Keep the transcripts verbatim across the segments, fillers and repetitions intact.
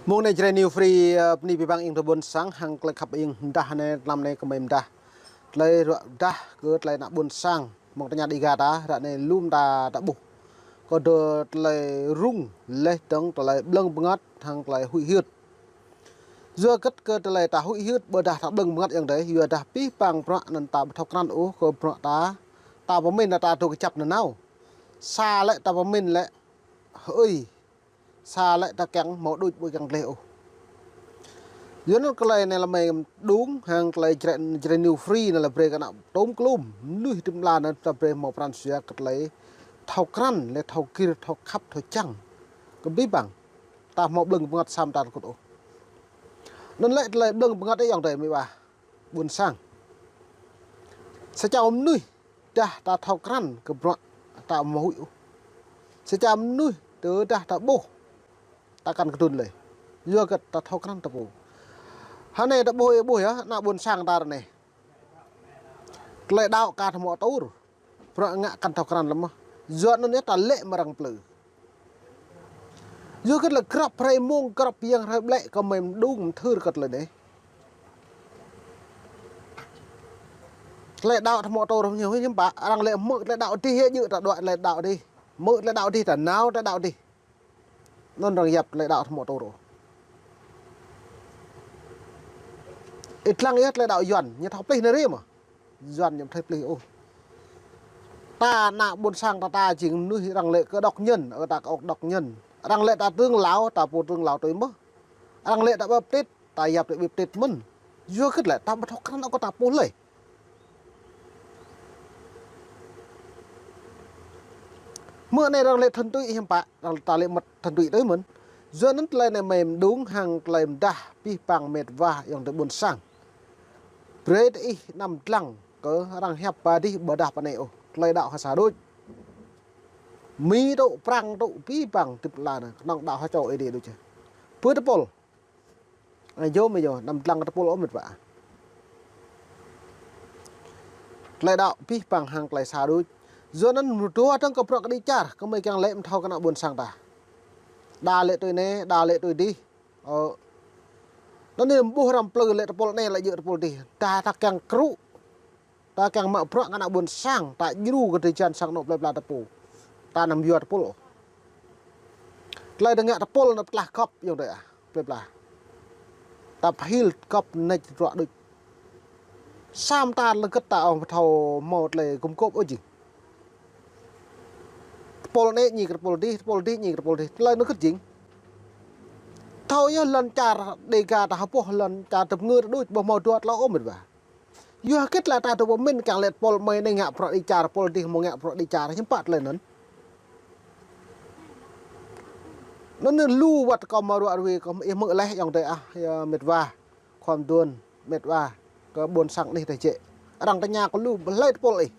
Mông anai Jrai New Free, ơ, bơni abih bang ƀing tơ ƀôn sang hăng tơlơi khăp ƀing đah anai, tlam anai kơmơi mơdah. Tơlơi ruă dah kơ tơlơi ană ƀôn sang. Mông tơña Dega ta, ră anai lŏm ta ta ƀuh. Kơ dŏ tơlơi rŭng, laih dơ̆ng tơlơi ƀlơ̆ng bơngăt, hăng tơlơi huĭ hyưt. Yua hơget kơ tơlơi ta huĭ hyưt, ƀôdah ta ƀlơ̆ng bơngăt ayŏng adơi, yua dah abih bang bruă anŭn ta ƀu thâo krăn ôh, kơ bruă ta, ta pơmĭn ta dŏ kơjăp nanao. Sa lĕ ta pơmĭn lĕ, hơi, sa lĕ ta kiăng hmâo đôč ƀu kiăng gleh ôh. Yua anŭn tơlơi anai lĕ mơ̆ng đŭng hăng tơlơi Jrai, Jrai New Free anai lĕ brơi kơ ană tôm klum, mơnuih tŭm la anŭn ta brơi hmâo pran jua kơ tơlơi thâo krăn, lĕ thâo gir, thâo khăp, thâo čang. Kơ abih bang. Ta hmâo ƀlơ̆ng bơngăt sa mơta rơkŭt ôh. Anŭn lĕ tơlơi ƀlơ̆ng bơngăt ayŏng adơi mơi ƀah ƀôn sang. Sa čô mơnuih dah ta thâo krăn kơ bruă ta hmâo huĭ ôh. Sa čô mơnuih tơdah ta ƀuh ta kăn kơdŭn lĕ. Yua hơget ta thâo krăn ta pô. Hơnai ta ƀuh ih ƀuh yơh, ană ƀôn sang ta ră anai. Tơlơi đaŏ kar hmâo atur. Bruă ngă kăn thâo krăn lăm mơ̆. Yua anŭn yơh ta lĕ mơ̆ng arăng plư. Yua hơget lĕ grăp hrơi mông, grăp yang hrơi ƀlĕ kơmơi mơđung mơthưr kơ tơlơi anai. Tơlơi đaŏ hmâo atur ñu hiư̆m pă, arăng lĕ hmư̆ tơlơi đaŏ dih yơh, djơ̆ ta đuaĭ tơlơi đaŏ dih. Hmư̆ tơlơi đaŏ dih, ta nao tơlơi đaŏ dih. Anŭn arăng yap tơlơi đaŏ hmâo atur. Ih lăng yơh tơlơi đaŏ Yuan, ñu thâo plih anai rĭm mơ̆. Yuan ñu thâo plih ôh. Ta ană ƀôn sang ta, ta jing mơnuih arăng lĕ kơ độc nhân, ơ ta kơ độc nhân. Arăng lĕ ta trưởng lão, ta pô trưởng lão tui mơ̆. Arăng lĕ ta baptit, ta yap tui baptit mơ̆n. Yua hơget lĕ ta ƀu thâo krăn ôh kơ ta pô lĕ. Mơ̆ng anai arăng lĕ thuần túy hiư̆m pă, arăng ta lĕ mơ̆t thuần túy tui mơ̆n. Yua anŭn tơlơi anai mơi mơđung hăng tơlơi mơdah abih bang met wa ayŏng adơi ƀôn sang. Brơi tơ ih anăm lăng kơ arăng hiăp ba dih ƀôdah ba anai ôh. Tơlơi đaŏ ha sa đôč. Mi tŭ, Prăng tŭ, abih bang tŭ la anai, kơnơ̆ng đaŏ ha čô Ơi Adai đôč. Pơ tơpul. Ai yôm ai yô, anăm lăng tơpul ôh met wa. Tơlơi đaŏ abih bang hăng tơlơi sa đôč. Yua anŭn mơdua dơ̆ng kơ bruă kơđi čar, kơmơi kiăng lĕ mơ̆ thâo kơ ană ƀôn sang ta. Đa lĕ tui anai, đa lĕ tui dih. Ơ. Anŭn anai ƀuh arăng plư lĕ tơpul anai lĕ djơ̆ tơpul dih. Ta, ta kiăng krŭ. Ta kiăng mă bruă kơ ană ƀôn sang, ta djru kơ drơi jan sang anŏ plơi pla ta pô. Ta anăm yua tơpul ôh. Tơlơi ta ngă tơpul anŭn pơtlaih gŏp ayŏng adơi ah, plơi pla. Ta pơhil gŏp nač ruă đôč. Sa mơta lơgĕt ta ƀu thâo hmâo tơlơi gum gôp ôh jing. Tơpul anai ñi kơ tơpul dih, tơpul dih ñi kơ tơpul dih. Tơlơi anŭn hơgĕt jing. Thâo yơh lŏn čar Dega ta hơpŏh lŏn čar tơpơngư ta đôč, ƀu hmâo dua tlâo ôh met wa. Yua hơgĕt lĕ ta dŏ pơmĭn kiăng lĕ tơpul mơi anai ngă bruă kơđi čar, tơpul dih hmâo ngă bruă kơđi čar, hiư̆m pă tơlơi anŭn. Anŭn anai lu wơ̆t kơ mă ruă ruai kơ ih hmư̆ laih ayŏng adơi ah, yơh met wa, khua mduôn, met wa, kơ ƀôn sang anih tơčĕ. Arăng tơña kơ lu hlơi tơpul ih.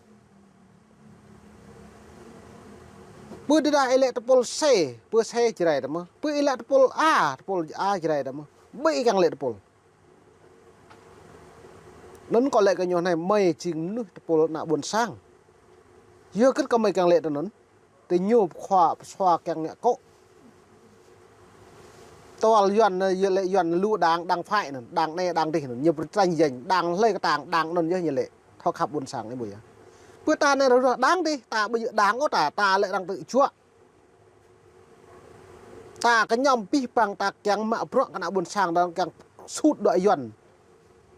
Pơ tơdah ih lĕ tơpul C, pơ C Jrai ta mơ̆. Pơ ih lĕ tơpul A, tơpul A Jrai ta mơ̆. Ƀơi ih kiăng lĕ tơpul. Anŭn kâo lĕ kơ ñu anai, mơi jing mơnuih tơpul ană ƀôn sang. Yua hơgĕt kơ mơi kiăng lĕ tơ anŭn. Tơ ñu khua pơsua kiăng ngă kŏ. Tơl Yuan anai, yua lĕ Yuan lu đảng, đảng phái anŭn, đảng anai, đảng dih anŭn, ñu pơtranh jing, đảng hlơi kơtang, đảng anŭn yơh ñu lĕ. Thâo khăp ƀôn sang anai ƀu yơh. Pơ ta anai rơđah đảng dih, ta ƀu djơ̆ đảng ôh ta, ta lĕ arăng tơčuă. Ta kơñăm abih bang ta kiăng mă bruă kơ ană ƀôn sang ta kiăng sut dŏ Yuan.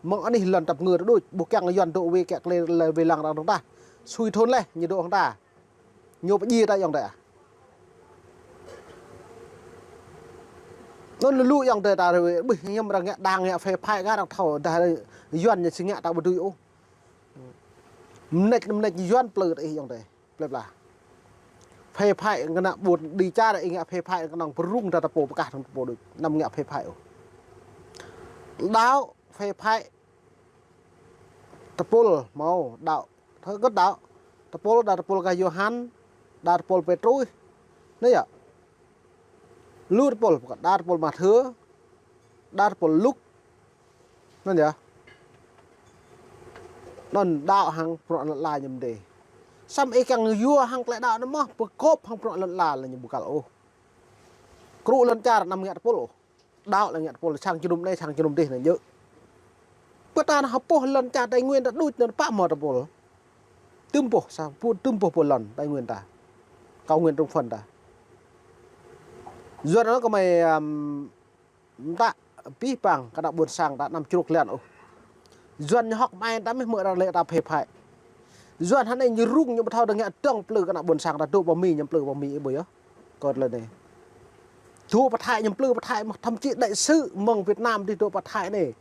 Mơ̆ng anih lŏn tơpơngư ta đôč, ƀu kiăng Yuan dŏ wai kĕ klei lĕ wai lăng arăng dơ̆ng tah. Sui thun laih, ñu dŏ hăng ta. Ñu pơdjai ta ayŏng adơi ah. Anŭn lu lu ayŏng adơi ta rơwĕ, ƀuh hiư̆m arăng ngă đảng ngă phe phái kơ arăng thâo, dah Yuan ñu či ngă ta ƀu dưi ôh. Mơneč, mơneč Yuan plư ta ih ayŏng adơi. Plơi pla. Phe phái kơ ană ƀôn kơđi čar ih ngă phe phái kơnơ̆ng pơrŭng ta tơpul pơkah dơ̆ng tơpul đôč. Anăm ngă phe phái ôh. Đaŏ phe phái tơpul hmâo đaŏ. Thơ gơ̆t đaŏ. Tơpul đa tơpul kah Yôhan, đa tơpul Pêtrôs. Anai yơh. Lu tơpul, đa tơpul Mathiơ, đa tơpul Luk. Anŭn yơh. Anŭn đaŏ hăng bruă lŏn ala ñu mơdê. Samơ̆ ih kiăng yua hăng tơlơi đaŏ anŭn mơ̆, pơgop hăng bruă lŏn ala lĕ ñu ƀu găl ôh. Krŭ lŏn čar anăm ngă tơpul ôh. Đaŏ lĕ ngă tơpul sang jơnum anai, sang jơnum adih anai yơh. Pơtă anŭn hơpŏh lŏn čar Tây Nguyên ta đôč anŭn pă mơ̆ tơpul. Tơm boh sa, pu-, tơm boh pô lŏn Tây Nguyên ta. Cao Nguyên Trung Phần ta. Yuan anŭn kơmơi, ưm, mơtă abih bang kơ ană ƀôn sang ta anăm čruk lĕn ôh. Yuan ñu hŏk mơai ta mơ̆ hmư̆ arăng lĕ ta phê phai. Yuan hơnai ñu rŭng ñu ƀu thâo dơ̆ng ngă dŏng plư kơ ană ƀôn sang ta dŏ pơ Mi ñu plư pơ Mi ih ƀuh yơh. Kơ tơlơi anai. Dŏ pơ Thái ñu plư pơ Thái mơ̆ thậm chí đại sứ mơ̆ng Việt Nam adih dŏ pơ Thái anai.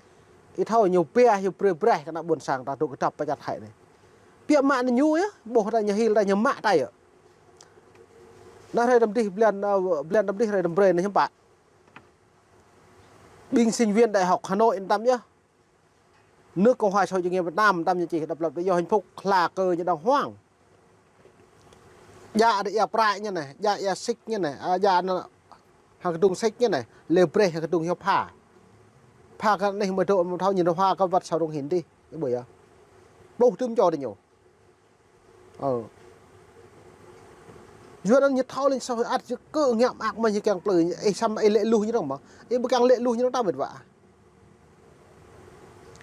Ih thâo ñu pia ñu brơi brơi kơ ană ƀôn sang ta dŏ kơdŏp pơ čar Thái anai. Biă mă anŭn ñu yơh, ƀuh ta ñu hil ta ñu mă ta yơh. Anŭn hrơi tơm adih blan, ơ, blan tơm adih hrơi tơm brơi anai hiư̆m pă. Ƀing sinh viên Đại học Hà Nội anŭn tơm yơh. Nước Cộng hòa Xã hội Chủ nghĩa Việt Nam anŭn tơm ñu čih độc lập tự do hạnh phúc, hla kơ ñu đàng hoàng. Djă đơ ia prăk ñu anai, djă ia sik ñu anai, a, djă anŭn hăng kơdŭng sik ñu anai, lĕ brơi hăng kơdŭng hyu pha. Pha kơ anai mơ̆ dŏ mơ̆ thâo ñu nao hua kơ wăt sa rông hin adih, ih ƀuh yơh. Pluh tơm čô tơ ñu. Ơ. Yuan anŭn ñu thâo lĕ sô ăt yơh kơ ngă mơak mơ̆ ñu kiăng plư, ih săm ih lĕ luh ñu dơ̆ng mơ̆. Ih ƀu kiăng lĕ luh ñu dơ̆ng ta mĕt wa.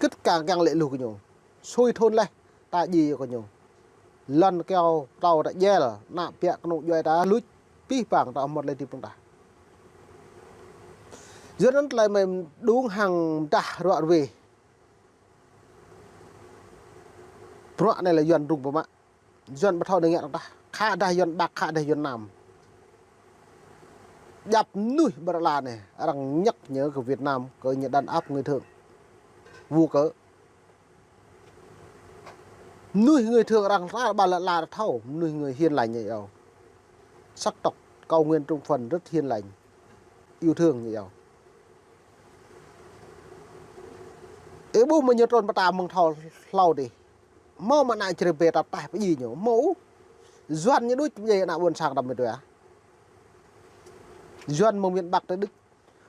Kơ kiăng kiăng lĕ luh kơ ñu. Sui thun leh, ta djai kơ ñu. Lŏn kơyâo tâo ta djel, ană ƀiă kơnung djuai ta luč, abih bang ta mơ̆t lĕ tip tơ̆ng ta. Yuan anŭn tơlơi mơ̆ đŭng hăng dah ruă ruê. Bruă anai lĕ Yuan rŭng pơmă. Yuan ƀu thâo anai ngă dơ̆ng tah. Khă dah Yuan Bắc, khă dah Yuan Nam. Djăp mơnuih ƀơi rơla anai, arăng nhắc nhớ kơ Việt Nam, kơ ñu đàn áp người Thượng. Vu kơ mơnuih người Thượng arăng ta ƀă lĕ la thâo, mơnuih người hiền lành ñu yơh. Sắc tộc Cao Nguyên Trung Phần rất hiền lành, yêu thương ñu yơh. Ih ƀuh mơ̆ ñu trŭn pơtă mơ̆ng thâo hlâo adih. Hmâo mơ̆ ană čơrê bê tap taih pơdjai ñu, hmâo. Yuan ñu đôč pơdjai ană ƀôn sang ta mĕt wa. Yuan mơ̆ng miền Bắc tơ Đức.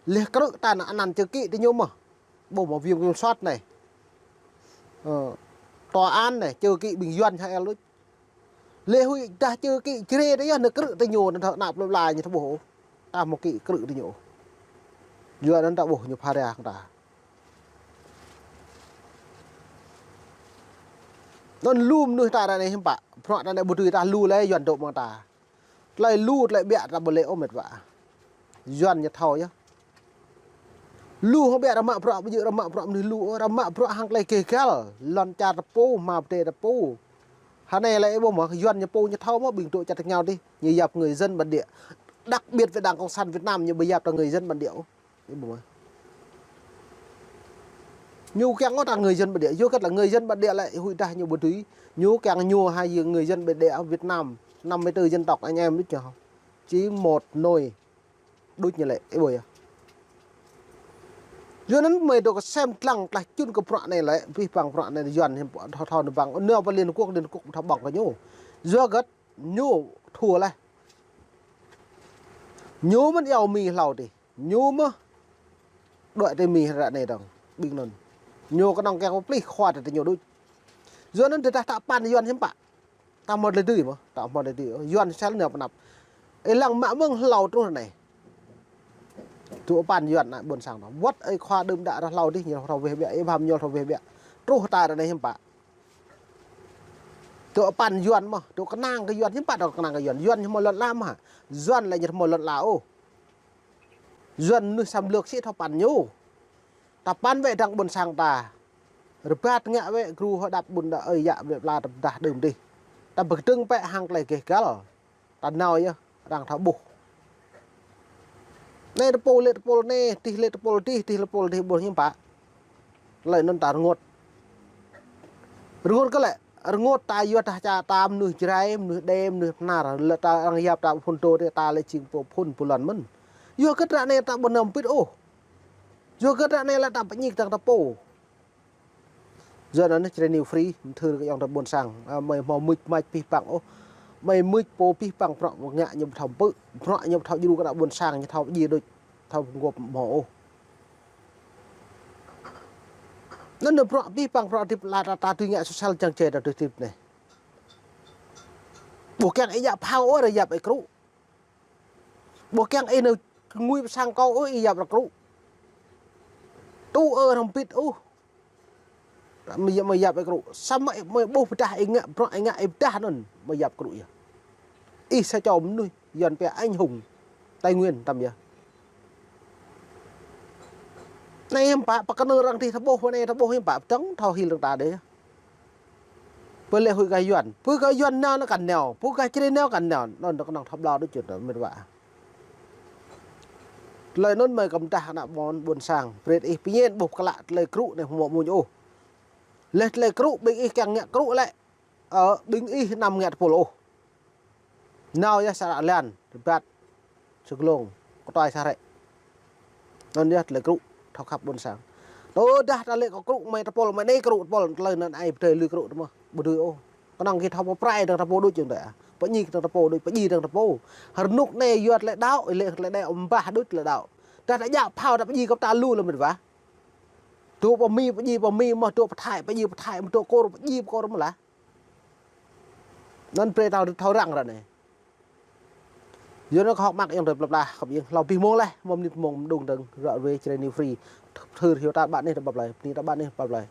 Leh krư̆ ta anŭn anăn čơ kĭ tơ ñu mơ̆. Ƀuh mơ̆ viện kiểm soát anai. Ơ, tòa án anai, čơ kĭ ƀing Yuan H L đôč. Leh huĭ dah čơ kĭ čơrê tơ yơh, anŭn krư̆ tơ ñu, anŭn thâo ană plơi pla ñu thâo ƀuh ôh. Ta hmâo kĭ krư̆ tơ ñu ôh. Yuan anŭn ta ƀuh ñu pha rai hăng ta. Anŭn lu mơnuih ta ră anai hiư̆m pă, bruă ta anai ƀu dưi ta lu lĕ Yuan dŏ mơ̆ng ta. Tơlơi lu tơlơi ƀiă ta ƀu lĕ ôh mĕt wa. Yuan ñu thâo yơh. Lu hăng ƀiă arăng mă bruă ƀu djơ̆ arăng mă bruă mơnuih lu, arăng mă bruă hăng tơlơi gêh găl. Lŏn čar ta pô, hma pơdai ta pô. Hơnai lĕ ih ƀuh mơ̆, Yuan ñu pô ñu thâo mơ̆ ƀing dŏ čar tơngao adih, ñu yap người dân bản địa. Đặc biệt với Đảng Cộng sản Việt Nam ñu ƀu yap ta người dân bản địa ôh. Ih ƀuh mơ̆. Ñu kiăng ngă ta người dân bản địa, yua kơ lĕ người dân bản địa lĕ huĭ dah ñu ƀu dưi. Ñu kiăng ñu hai người dân bản địa ở Việt Nam, năm mươi tư dân tộc anh em đôč ñu. Chỉ một nồi đôč ñu lĕ, ih ƀuh yơh. Yuan anŭn mơi dŏ kơ sem lăng tlaih čun kơ bruă anai lĕ, abih bang bruă anai Yuan hiư̆m pă thâo thâo anai bang. Nao pơ Liên Hợp Quốc, Liên Hợp Quốc thâo ƀơ̆ng kơ ñu. Yua kơ ñu thua leh. Ñu mơ̆n iâu Mi hlâo adih. Ñu mơ̆ đuaĭ tơ Mi ră anai dơ̆ng, ƀing anŭn. Ñu kơnơ̆ng kiăng pơplih khua tơ ñu đôč. Yuan anŭn tơdah ta păn Yuan hiư̆m pă. Ta hmâo tơlơi dưi mơ̆, ta hmâo tơlơi dưi. Yuan sel nao pơanăp. Ih lăng mă mơ̆ng hlâo truh anai. Dŏ păn Yuan ană ƀôn sang ta. Wăt ơi khua đưm đă ră hlâo adih ñu thâo weh ƀiă, ih ƀuh mơ̆ ñu thâo weh ƀiă. Truh ta ră anai hiư̆m pă. Dŏ păn Yuan mơ̆, dŏ kơnang kơ Yuan, hiư̆m pă dŏ kơnang kơ Yuan. Yuan ñu hmâo lŏn ala mơ̆. Yuan lĕ ñu hmâo lŏn ala ôh. Yuan mơnuih xâm lược sĭ thâo păn ñu. Ta păn wĕ dăng ƀôn sang ta. Rơbat ngă wĕ gru hơđăp ƀun đa ơi yă wĕ pla ta pơdah đưm adih. Ta pơkơdơ̆ng pĕ hăng tơlơi gêh găl. Ta nao yơh, arăng thâo ƀuh. Anai tơpul lĕ tơpul anai, adih lĕ tơpul adih, adih lĕ tơpul adih ƀuh hiư̆m pă. Tơlơi anŭn ta rơngot. Rơngot kơ lĕ, rơngot ta yua dah ča ta mơnuih Jrai, mơnuih Đê, mơnuih Bahnar, lĕ ta arăng yap ta phun tô tơ ta lĕ jing pô phun pô lŏn mơ̆n. Yua kơ ră anai ta ƀu nao pĭt ôh. Yua kơ ră anai lĕ ta pơñik dăng ta pô. Yua anŭn Jrai New Free, mơthưr kơ ayŏng adơi ƀôn sang, a, mơi hmâo mưč mač abih bang ôh. Mơi mưč pô abih bang bruă ngă ñu ƀu thâo pơ̆, bruă ñu ƀu thâo djru kơ ană ƀôn sang, ñu thâo pơdjai đôč, thâo pơgop hmâo ôh. Anŭn anai bruă abih bang bruă hơdip ala ta, ta dưi ngă sôsel jang jai ta dưi hơdip anai. Ƀu kiăng ih yap phao ôh, arăng yap ih krư̆. Ƀu kiăng ih nao ngui pơ sang kâo ôh, ih yap arăng krư̆. Tŭ ơ răm bit ôh. Mơi yap, mơi yap ih krŭ. Samơ̆ mơi ƀuh pơdah ih ngă, bruă ih ngă ih pơdah anŭn, mơi yap krŭ yơh. Ih sa čô mơnuih, Yuan pia anh hùng Tây Nguyên tăm yơh. Anai hiư̆m pă, pơkơnơ̆ng arăng tih tơƀuh, anai tơƀuh hiư̆m pă, pơdơ̆ng thâo hil arăng ta đơi. Pơ lĕ huĭ gah Yuan, pơ gah Yuan nao anŭn kăn nao, pơ gah Jrai nao kăn nao, anŭn kơnơ̆ng thâo ƀlâo đôč čun, mĕt wa. Tơlơi anŭn mơi kơmdah ană ƀôn, ƀôn sang, brơi ih pơñen ƀuh klă tơlơi krŭ anai hmâo mơ̆n ôh. Leh tơlơi krŭ ƀing ih kiăng ngă krŭ lĕ, ơ, ƀing ih anăm ngă tơpul ôh. Nao yơh sa ră lan, rơbat, Sơglông, kơtuai sa rĕ. Anŭn yơh tơlơi krŭ, thâo khăp ƀôn sang. Tơdah ta lĕ kơ krŭ mơi tơpul, mơi anai krŭ tơpul, tơlơi anŭn ai pơdơi lui krŭ tơmơ̆, ƀu dưi ôh. Kơnơ̆ng kơ thâo pơprai dơ̆ng tơpul đôč čun tơ. Pơñi dơ̆ng tơpul đôč, pơñi dơ̆ng tơpul. Hơnŭk anai yua tơlơi đaŏ, lĕ tơlơi đaŏ mbah đôč tơlơi đaŏ. Tơdah ta djă phao ta pơñi kơ ta lu lăm mĕt wa. Dŏ pơmi pơñi pơmi mơ̆, dŏ pơthai pơñi pơthai mơ̆, dŏ kôr pơñi kôr mơ̆ lah. Anŭn brơi ta thâo răng ră anai. Yua anŭn kơ hŏk mă ayŏng adơi pla pla, khăp yơh, hlâo abih mông leh, mơ̆ng mơnit mông mơđung dơ̆ng, ră ruai Jrai New Free. Thâo hyu ta ƀă anai tơƀăp lơi, bơni ta ƀă anai tơƀăp lơi.